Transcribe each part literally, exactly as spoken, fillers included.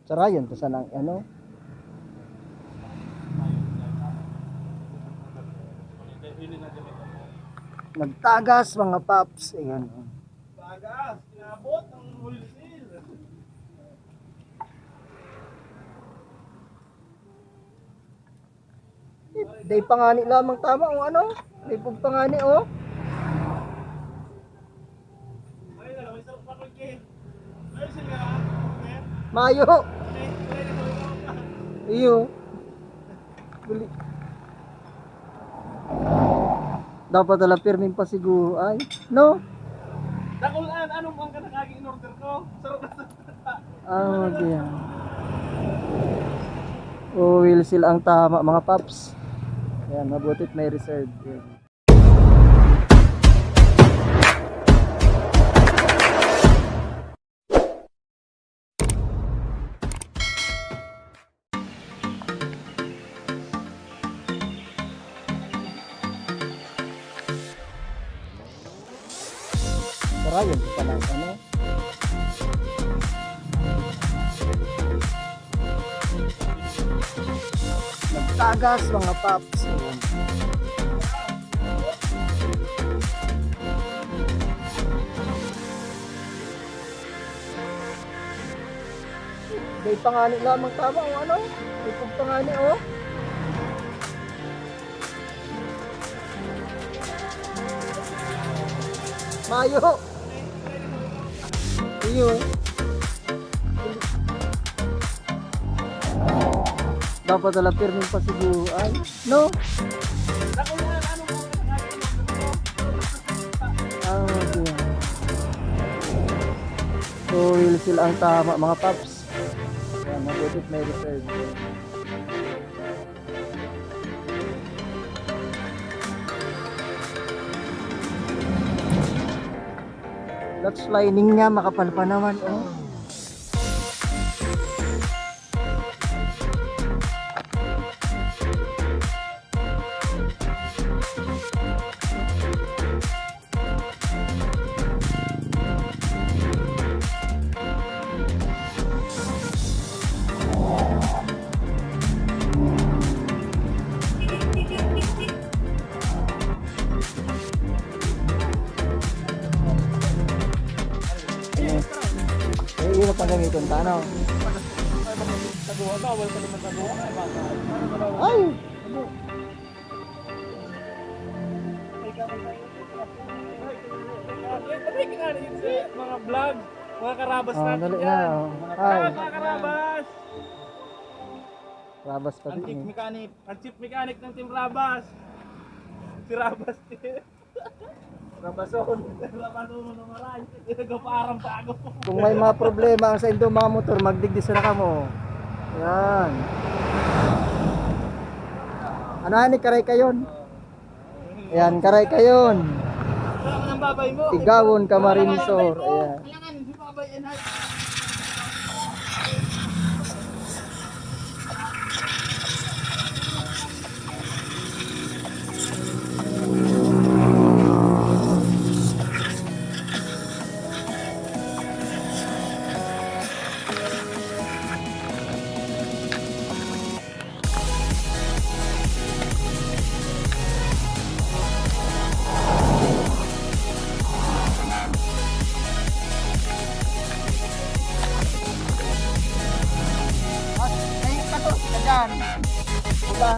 Sarayan ta sana ang ano. Nagtagas, mga paps. Ayan, oh. Tagas, inabot ang wholesale. Day pangani lamang tama o ano? May pagpangani, oh. Mayo. Iyo. Dali. Dapat ala pirming pasiguro ay, no? Dakulaan, ano man ka nakaging in order ko? Sarap na. Ah, okay. Oil seal ang tama, mga paps. Ayan, mabuti't may reserve. Ayan. Sarayan ko pa ng ano. Nagtagas, mga paps. Ayan. Day pangani lamang tama o ano? May pagpangani, oh. Mayo. Iyo. Dapat ala pirming pasiguro ay, no? Ah, okay. So, oil seal ang tama, mga paps. Ayan, mabuti't may reserve. Clutch lining niya, makapal pa naman, oh. Eh, hirap ang gamitin pa, ano? Ay! Mga vlog, mga karabas Ah, natin dali na, yan. Oh. Ay. Mga karabas! Rabas pa Ang din, chief eh. Mechanic, ang chief mechanic ng Team Rabas. Si Rabas. Rabason. Rabason na maray. Nagpaparang bago. Kung may mga problema ang sa indo mga motor, magdigdi na kamo. Yan. Ano ni karay kayon? Yan, karay kayon. Wala ka ng babay mo. Igawon ka, Marinsor. Ayan. Kailangan si babay, eh, na- Ay, katorse ka dyan. Diba?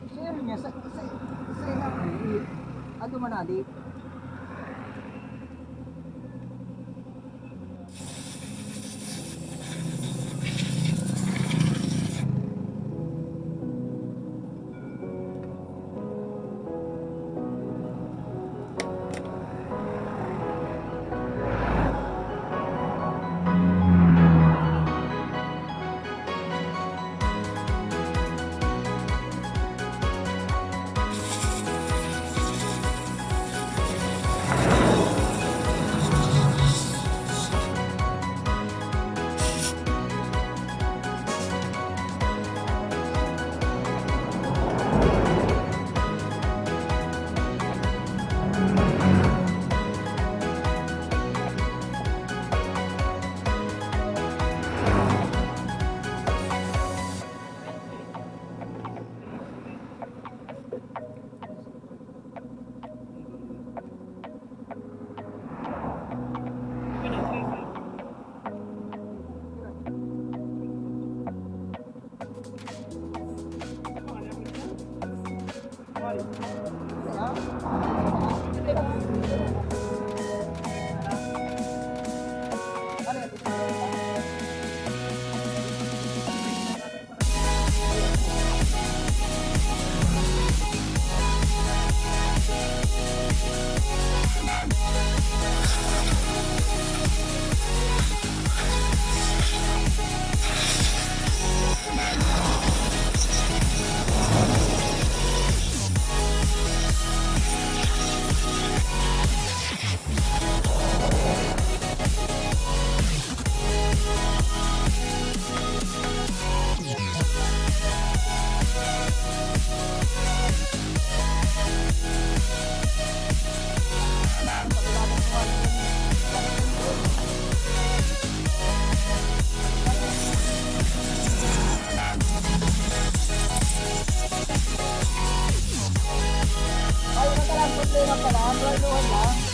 Sir, nga sa, sa, sa, ano man ali? Ay, wala lang problema pala. Ang duhay-duhay lang.